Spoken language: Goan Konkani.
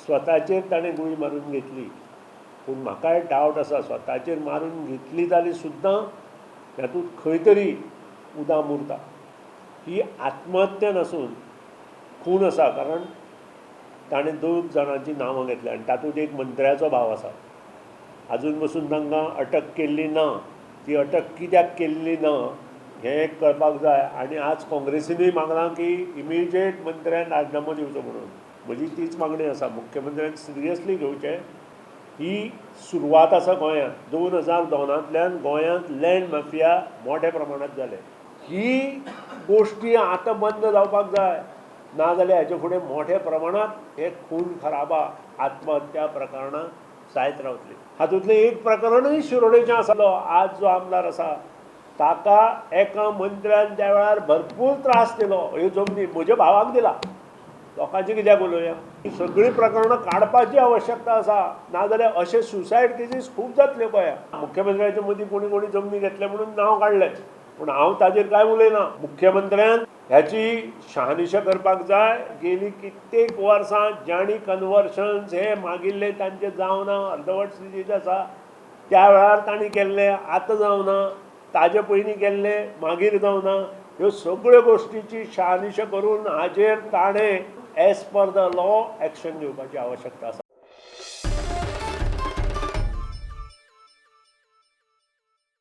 स्वताचेर ताणें गुळी मारून घेतली. पूण म्हाकाय डावट आसा, स्वताचेर मारून घेतली जाल्यार सुद्दां हातूंत खंय तरी उदाम उरता. ही आत्महत्या नासून खून आसा, कारण ताणें 2 जाणांची नांवां घेतल्या आनी तातूंत एक मंत्र्याचो भाव आसा. आजून पसून तांकां अटक केल्ली ना. ती अटक कित्याक केल्ली ना हें एक कळपाक जाय. आनी आज काँग्रेसीनूय मागलां की इमिजिएट मंत्र्यान राजिनामो दिवचो म्हणून. म्हजी तीच मागणी आसा, मुख्यमंत्र्यान सिरियसली घेवचें. ही सुरवात आसा गोंयांत. 2002 गोंयांत लँड माफिया मोठ्या प्रमाणांत जाले. ही गोश्टी आतां बंद जावपाक जाय, नाजाल्यार हाचे फुडें मोठ्या प्रमाणांत हे खून खराबा, आत्महत्या प्रकरणां जायत रावतली. हातूंतलें एक प्रकरणूय शिरोडेचें आसलो. आज जो आमदार आसा ताका एका मंत्र्यान त्या वेळार भरपूर त्रास दिलो. ह्यो जमनी म्हज्या भावाक दिला, लोकांचे कित्याक उलोवया. ही सगळीं प्रकरणां काडपाची आवश्यकता आसा, नाजाल्यार अशे सुसायड केसीस खूब जातल्यो गोंयांत. मुख्यमंत्र्याच्या मदीं कोणी कोणी जमनी घेतले म्हणून नांव काडलें, पूण हांव ताजेर कांय उलयना. मुख्यमंत्र्यान ह्याची शहानिशा करपाक जाय. गेली कित्येक वर्सां जांणी कन्वर्शन्स हे मागिल्ले तांचे जावना, अर्दवट स्थितींत आसा. त्या वेळार तांणी केल्ले आतां जावना, ताजे पयलीं केल्ले मागीर जावना. ह्यो सगळ्यो गोश्टीची शहानिशा करून हाजेर ताणें as per the law action घेवपाची आवश्यकता आसा.